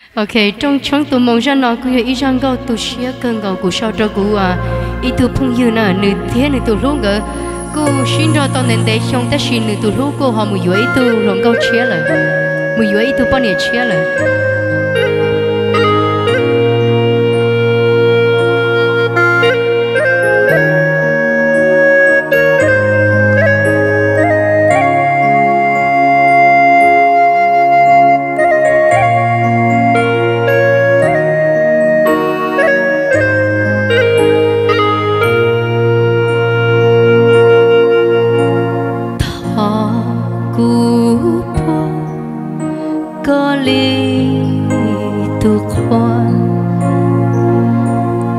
Ok, rooj tshoob tus moo zaj no kuj yog ib zaj nkauj tu siab kawg nkaus. Kuv sau rau kuv ib tug phooj ywg na, nws thiab nws tus hlub nkawd kuj sib nrog tau ntev ntev xyoo, tab sis nws tus hlub kuj ho mus yuav ib tug hluas nkauj tshiab lawm, mus yuav ib tug poj niam tshiab lawm. Thov kuv pub koj li tus qhua,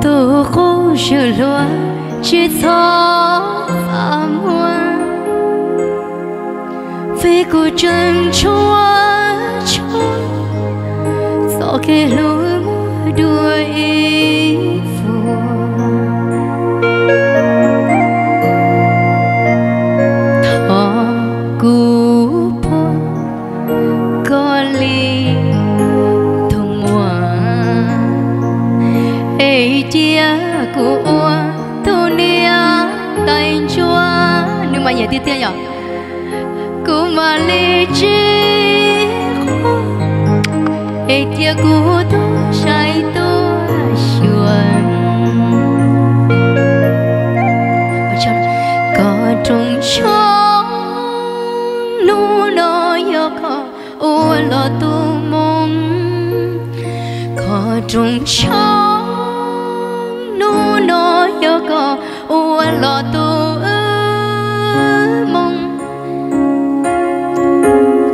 tus qub swm hlua tsis txhob fam muaj, vim kuv tseem tshuav tshuaj txoj kev hlub muaj dua ib vuag. Thov kuv pub koj li tus muam, es cia kuv ua tus niam tais ntsuab. Nws mas nyiam tiag tiag yom. Kuv mam li tsis quaj, es cia kuv tuaj saib tuaj xyuas. Koj rooj tshoob hnub no yog koj ua los tus moo. Koj rooj tshoob hnub no yog koj ua los tus moo.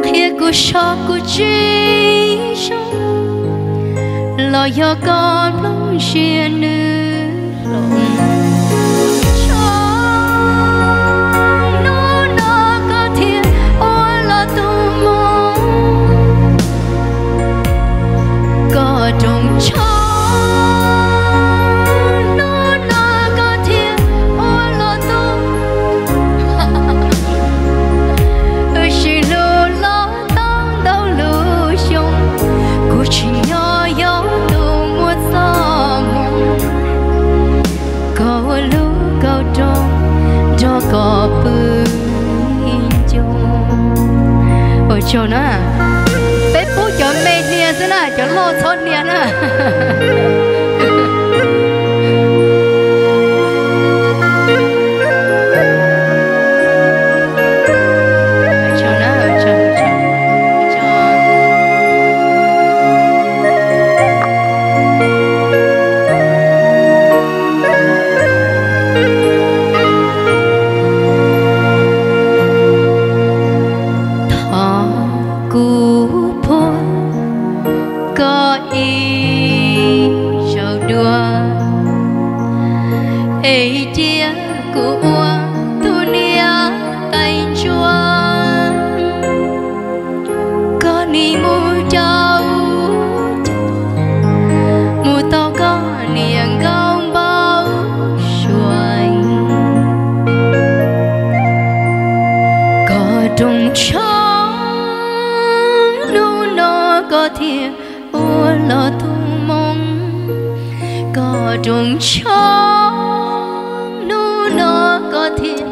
Qhia kuv so kuv tsis zoo, los yog koj nplooj siab nws hloov. Tshoob hnub no koj thiaj ua los tus moo. Koj rooj tshoob hnub no koj thiaj ua los tus. Wb sib hlub los tau ntau lub xyoo, kuv tsim nyog yog tus muaj txoj moo. Koj ua lub kauj rooj nrog koj pw ncoo. Ua tsaug na, peb pub cov me hnia xwb na, cov loj txhob hnia na. Thov kuv pub koj ib zaug dua, es cia kuv ua tus niam tais ntsuab. Koj nim mus caum cuag, mus tau koj niam nkauj npau suav. Koj rooj tshoob hnub no koj thiaj ua los tus moo. Koj rooj tshoob hnub no koj thiaj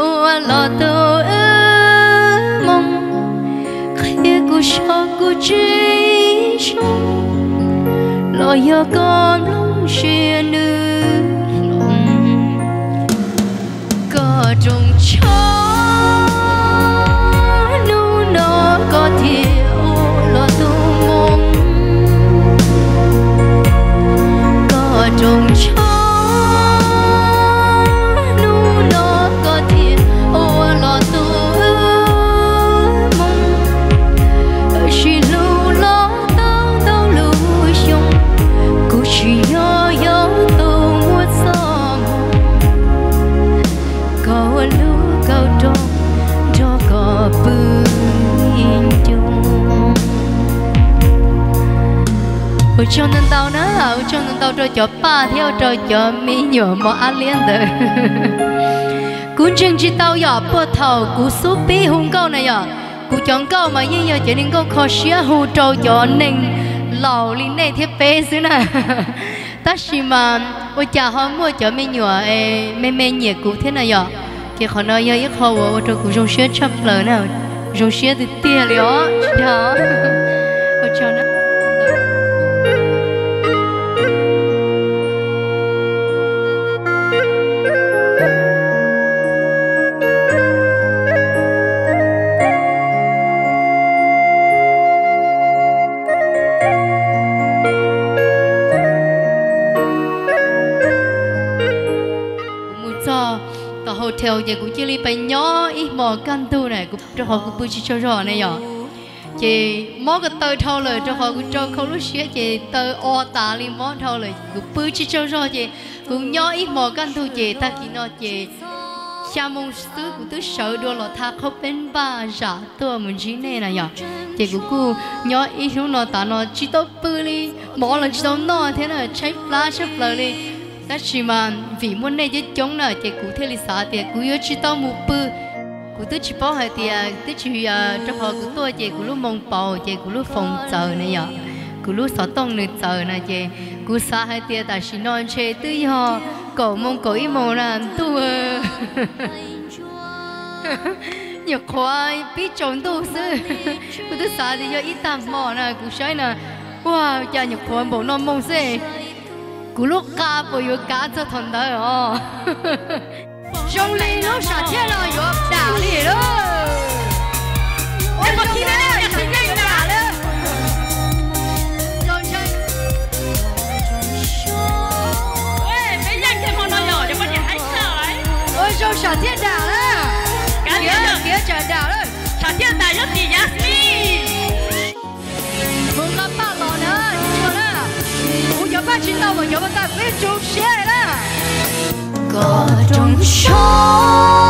ua los tus moo. Qhia kuv so kuv tsis zoo, los yog koj nplooj siab nws hloov. Koj rooj tshoob hnub no koj thiaj ua los tus moo. Koj rooj tshoob hnub no koj thiaj ua los tus moo. Wb sib hlub los tau ntau lub xyoo, kuv tsim nyog yog tus muaj txoj moo. Koj ua lub kauj rooj nrog koj pw ncoo. Ua tsaug ntau ntau na, ua tsaug ntau ntau rau cov paj thiab ua rau cov me nyuam mos ab liab ntawd. Kuv ntseeg tsis tau yom, puag thaum kuv xub pib hu nkauj na yom, kuv cov nkauj mas yeej yog cov niag nkauj kho siab hu rau cov neeg laus li nej thiab peb xwb na. Tab sis mas ua cas ho muaj cov me nyuam me me nyiam kuv thiab na yom. Ces qhov no yog ib qho uas ua rau kuv zoo siab tshaj plaws na. Zoo siab tiag tiag li os, tsis dag os. Ua tsaug na. Kuv mus txog tom hotel ces kuv cia li pais nyob ib hmos kaj ntug na, rau qhov kuv pw tsis tsaug zog ne yom. Ces mob ko taw dhau lawm rau qhov kuv rau khau lub siab ces taw o tas li mob dhau lawm, kuv pw tsis tsaug zog ces kuv nyob ib hmos kaj ntug ces tag kis no ces xya moo xwb kuv twb sawv dua los tha qhaub peb npaj zam tuaj mus ntsib nej na yom. Ces kuv kuj nyob ib hnub no tas no tsis tau pw li, mov los tsis tau noj thiab na, tshaib plab tshaj plaws li. Tab sis mas vim muaj nej coob coob na ces kuv thiaj li xav tias kuv yuav tsis tau mus pw. Kuv twb tsis paub hais tias twb tsis, rau qhov kuv tuaj ces kuv lub moo paus ces kuv lub foos txawv na yom, kuv lub xov tooj nws txawv na ces kuv xav hais tias tam sim no ntshe twb yog kaum moo kaum ib moo na ntuj. Nyuam qhuav pib tsaus ntuj xwb, kuv twb xav tias yog ib tag hmo na kuv saib na, ua cas nyuam qhuav npaum no moo xwb. Kuv lub qa puas yuav kav txog thaum ntawd os? Zoo li lub sam thiaj no yuav dam li lawm. Ua zoo, sam thiaj dam lawm. Ua zoo, sam thiaj dam lawm. Tiav tsam dam lawm. Mus nqa paj los na, tsis tshua na. Kuv cov paj tsis tau mas cov paj tag peb tsum siab na. Kom rooj siab